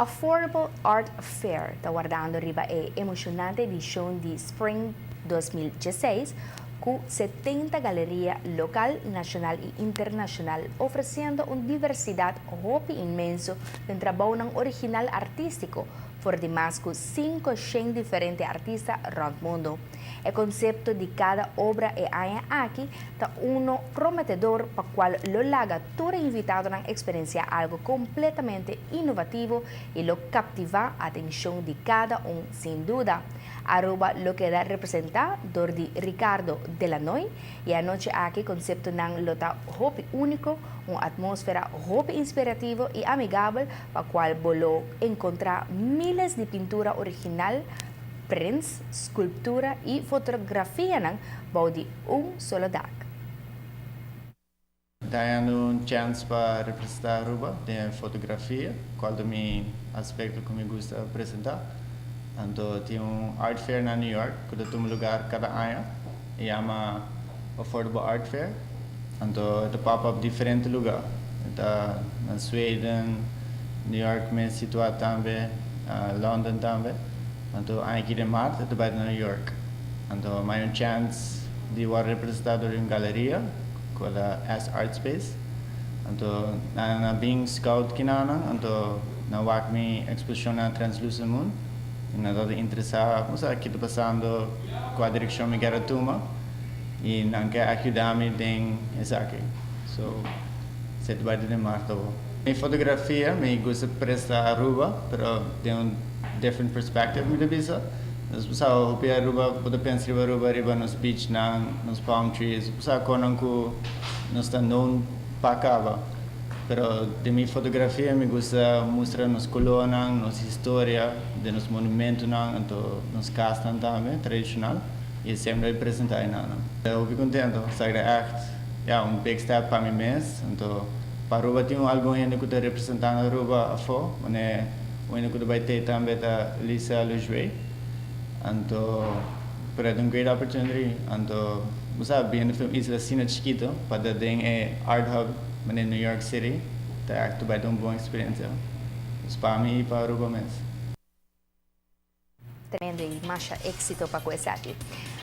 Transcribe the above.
Affordable Art Fair ta wardando riba e emocionante edicion di Spring 2016 cu 70 galeria local, nacional y internacional, ofreciendo un diversidad hopi inmenso di trabou original artistico for di mas cu 500 diferente artista rond mundo. E concepto di cada obra e aña aki ta uno prometedor pa cual lo laga tur invitado na experiencia algo completamente innovativo y lo captiva atencion di cada un, sin duda. Aruba lo keda representa door di Ricardo Delanoy y e anochi aki conceptonan lo ta hopi unico, un atmosfera hopi inspirativo y amigabel pa cual bo lo encontra miles di pintura original, prints, escultura y fotografia bou di un solo dak. Gana un chance pa representa Aruba den fotografia, cual ta mi aspecto cu mi gusta presenta. Anto, tin un art fair na New York cu ta tuma luga cada aña, yama Affordable Art Fair. Anto, ta pop up diferente luga. Ta na Sweden, New York mes situa tambe, London tambe. Anto, aki na maart, ta bay na New York. Anto, m'a haya un chance di representa den un galeria, cu ta S Art Space. Anto, nan a bin scout akinan, anto nan a wak mi exposicion na Translucent Moon. Y nan tabata interesa, no kico ta pasando, cua direccion mi kier tuma. Y nan kier yuda mi den esaki. So, esey ta bay den maart. Mi fotografia, mi gusta presenta Aruba, pero den un different perspective, mi ta bisa. Nos pensa hopi Aruba, bo ta pensa riba Aruba, riba nos beach nan, nos palm trees, pensa con cu nos ta known pa caba. Pero den mi fotografia mi gusta mustra nos color nan, nos historia, di nos monumento nan, anto nos cas tambe tradicional. Y semper presenta nan. Mi ta contento, esaki ta echt, ja, un big step pa mi mes. Anto, pa Aruba tin algun hende cu ta representando Aruba afo, mas un hende cu ta bay tin tambe ta Lisa Lujwe. Anto, pero ta un great opportunity. Anto, bo sabi, bin un isla asina chikito, pa den e art hub na New York City, ta echt bay un bon experiencia. Pa mi y pa Aruba mes. Tremendo y mas exito pa esaki.